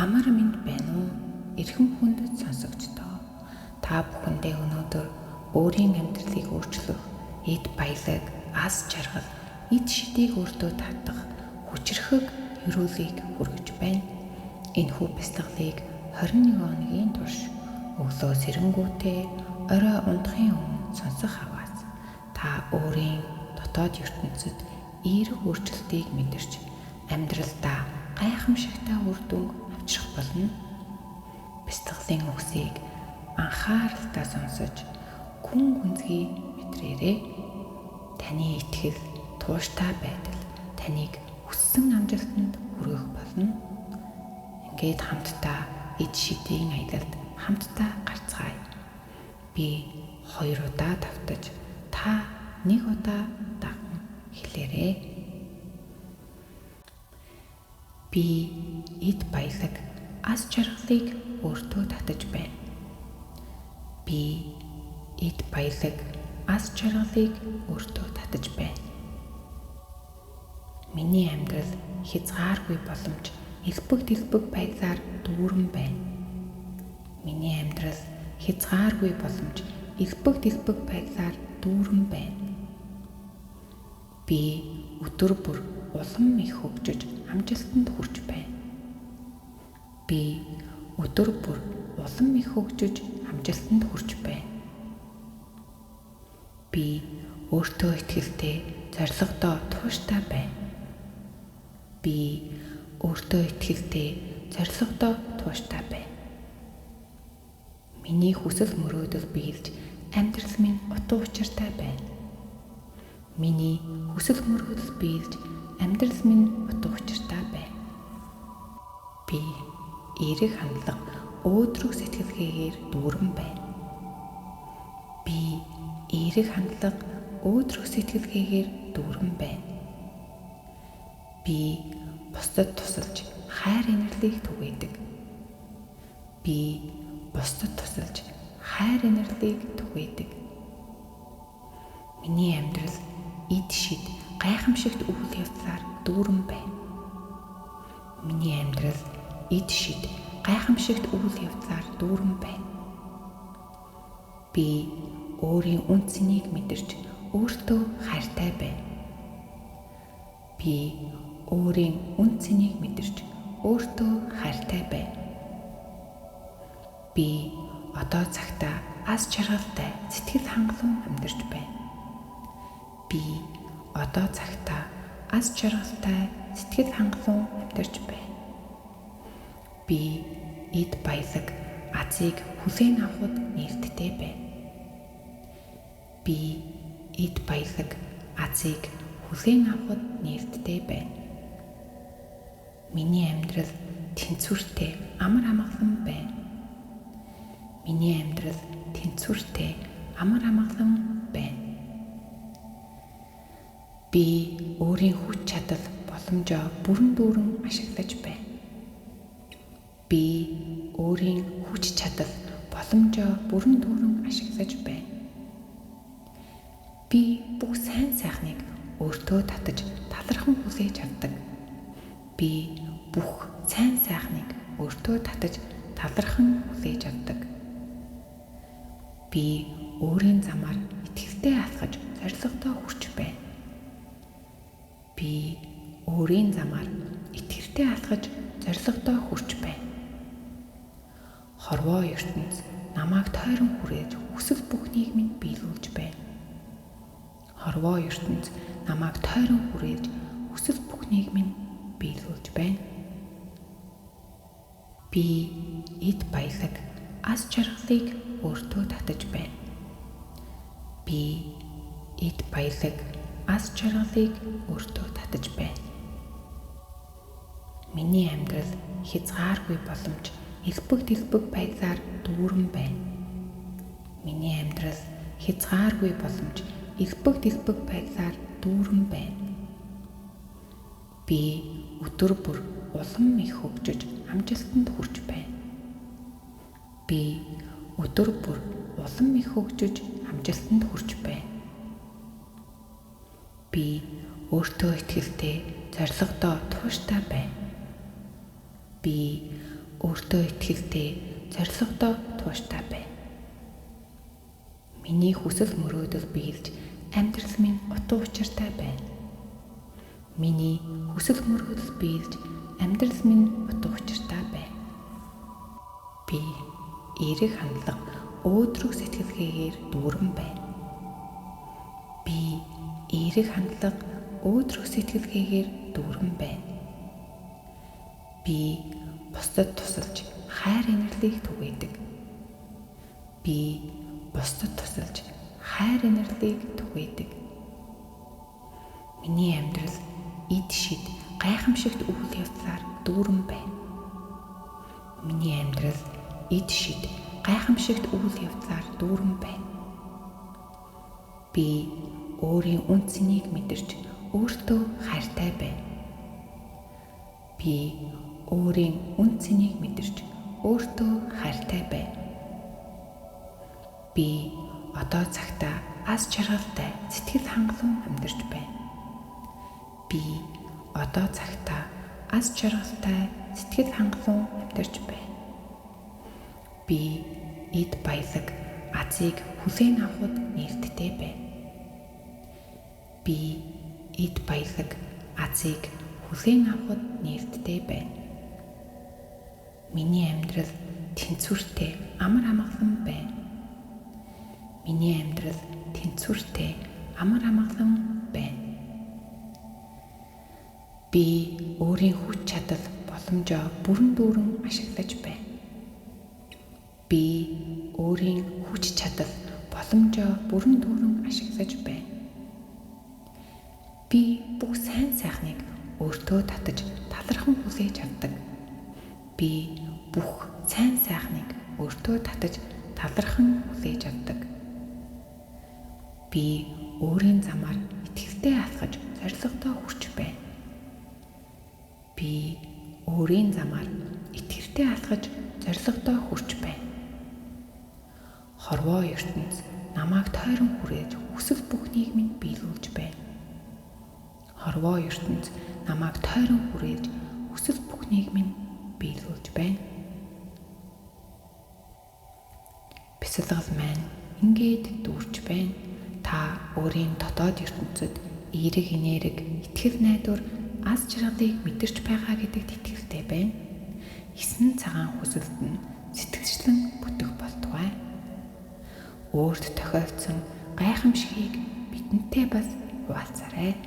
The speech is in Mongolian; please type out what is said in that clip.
Амар минь байна уу? Эрхэм хүндэт сонсогчдоо. Та бүхэндээ өнөөдөр өөрийн амьдралыг өөрчлөх, эд баялаг, аз жаргал, эд шидийг өөртөө татах хүчирхэг ёроолыг хүргэж байна. Энэхүү бясалгалыг 21 хоногийн турш өглөө сэрэнгүүтээ орой унтахын өмнө сонсох аваас та өөрийн дотоод ертөнцид эерэг өөрчлөлтийг мэдэрч амьдралдаа гайхамшигтай үр дүнг авчрах болно. Бясалгалын үгсийг анхааралтай сонсож гүн гүнзгий мэдрээрэй. Таны итгэл, тууштай байдал таныг хүссэн амжилтанд хүргэх болно. Ингээд хамтдаа эд шидийн аялалд хамтдаа гарцгаая. Би 2 удаа давтаж, та 1 удаа даган хэлээрэй. Би эд баялаг, аз жаргалыг өөртөө татаж байна. Би эд баялаг, аз жаргалыг өөртөө татаж байна. Миний амьдрал хязгааргүй боломж, элбэг дэлбэг байдлаар дүүрэн байна. Миний амьдрал хязгааргүй боломж, элбэг дэлбэг байдлаар дүүрэн байна. Би өдөр бүр улам их хөгжиж амжилтанд хүрч байна. Би өдөр бүр улам их хөгжиж амжилтанд хүрч байна. Би өөртөө итгэлтэй, зорилгодоо тууштай байна. Би өөртөө итгэлтэй, зорилгодоо тууштай байна. Миний хүсэл мөрөөдөл биелж, амьдрал минь утга учиртай байна. Миний хүсэл мөрөөдөл биелж, амьдрал минь утга учиртай байна. Би эерэг хандлага, өөдрөг сэтгэлгээгээр дүүрэн байна. Би эерэг хандлага, өөдрөг сэтгэлгээгээр дүүрэн байна. Би бусдад тусалж хайр инэрлийг түгээдэг. Би бусдад тусалж хайр инэрлийг түгээдэг. Миний амьдрал эд шид гайхамшигт үйл явдлаар дүүрэн байна. Миний амьдрал эд шид гайхамшигт үйл явдлаар дүүрэн байна. Би өөрийн үн цэнийг мэдэрч өөртөө хайртай байна. Би өөрийн үн цэнийг мэдэрч өөртөө хайртай байна. Би одоо цагтаа аз жаргалтай, сэтгэл хангалуун амьдарч байна. Би одоо цагтаа аз жаргалтай, сэтгэл хангалуун амьдарч байна. Би эд баялаг, азыг хүлээн авахд нээлттэй байна. Би эд баялаг, азыг хүлээн авахд нээлттэй байна. Миний амьдрал тэнцвэртэй, амар амгалан байна. Миний амьдрал тэнцвэртэй, амар амгалан байна. Би өөрийн хүч чадал, боломжоо бүрэн дүүрэн ашиглаж байна. Би өөрийн хүч чадал, боломжоо бүрэн дүүрэн ашиглаж байна. Би бүх сайн сайхныг өөртөө татаж талархан хүлээж авдаг. Би бүх сайн сайхныг өөртөө татаж талархан хүлээж авдаг. Би өөрийн замаар итгэлтэй алхаж зорилгодоо хүрч байна. Би өөрийн замаар итгэлтэй алхаж зорилгодоо хүрч байна. Хорвоо ертөнц намайг тойрон хүрээж хүсэл бүхнийг минь биелүүлж байна. Хорвоо ертөнц намайг тойрон хүрээж хүсэл бүхнийг минь биелүүлж байна. Би эд баялаг, аз жаргалыг өөртөө татаж байна. Би эд баялаг, аз жаргалыг өөртөө татаж байна. Миний амьдрал хязгааргүй боломж, элбэг дэлбэг байдлаар дүүрэн байна. Миний амьдрал хязгааргүй боломж, элбэг дэлбэг байдлаар дүүрэн байна. Би өдөр бүр улам их хөгжиж амжилтанд хүрч байна. Би өдөр бүр улам их хөгжиж амжилтанд хүрч байна. Би өөртөө итгэлтэй, зорилгодоо тууштай байна. Би өөртөө итгэлтэй, зорилгодоо тууштай байна. Миний хүсэл мөрөөдөл биелж, амьдрал минь утга учиртай байна. Миний хүсэл мөрөөдөл биелж, амьдрал минь утга учиртай байна. Би эерэг хандлага, өөдрөг сэтгэлгээгээр дүүрэн байна. Би эерэг хандлага, өөдрөг сэтгэлгээгээр дүүрэн байна. Би бусдад тусалж хайр инэрлийг түгээдэг. Би бусдад тусалж хайр инэрлийг түгээдэг. Миний амьдрал эд шид гайхамшигт үйл явдлаар дүүрэн байна. Миний амьдрал эд шид гайхамшигт үйл явдлаар дүүрэн байна. Би өөрийн үн цэнийг мэдэрч өөртөө хайртай байна. Би өөрийн үн цэнийг мэдэрч өөртөө хайртай байна. Би одоо цагтаа аз жаргалтай, сэтгэл хангалуун амьдарч байна. Би одоо цагтаа аз жаргалтай, сэтгэл хангалуун амьдарч байна. Би эд баялаг, азыг хүлээн авахд нээлттэй байна. Би эд баялаг, азыг хүлээн авахд нээлттэй байна. Миний амьдрал тэнцвэртэй, амар амгалан байна. Миний амьдрал тэнцвэртэй, амар амгалан байна. Би өөрийн хүч чадал, боломжоо бүрэн дүүрэн ашиглаж байна. Би өөрийн хүч чадал, боломжоо бүрэн дүүрэн ашиглаж байна. Би бүх сайн сайхныг өөртөө татаж талархан хүлээж авдаг. Би бүх сайн сайхныг өөртөө татаж талархан хүлээж авдаг. Би өөрийн замаар итгэлтэй алхаж зорилгодоо хүрч байна. Би өөрийн замаар итгэлтэй алхаж зорилгодоо хүрч байна. Хорвоо ертөнц намайг тойрон хүрээж хүсэл бүхнийг минь биелүүлж байна. Хорвоо ертөнц намайг тойрон хүрээж хүсэл бүхнийг минь биелүүлж байна. Бясалгал маань ингээд дүүрч байна. Та өөрийн дотоод ертөнцид эерэг энерги, итгэл найдвар, аз жаргалыг мэдэрч байгаа гэдэгт итгэлтэй байна. Есөн цагаан хүсэлд нь сэтгэлчлэн бүтэх болтугай. Өөрт тохиолдсон гайхамшигыг бидэнтэй бас хуваалцаарай.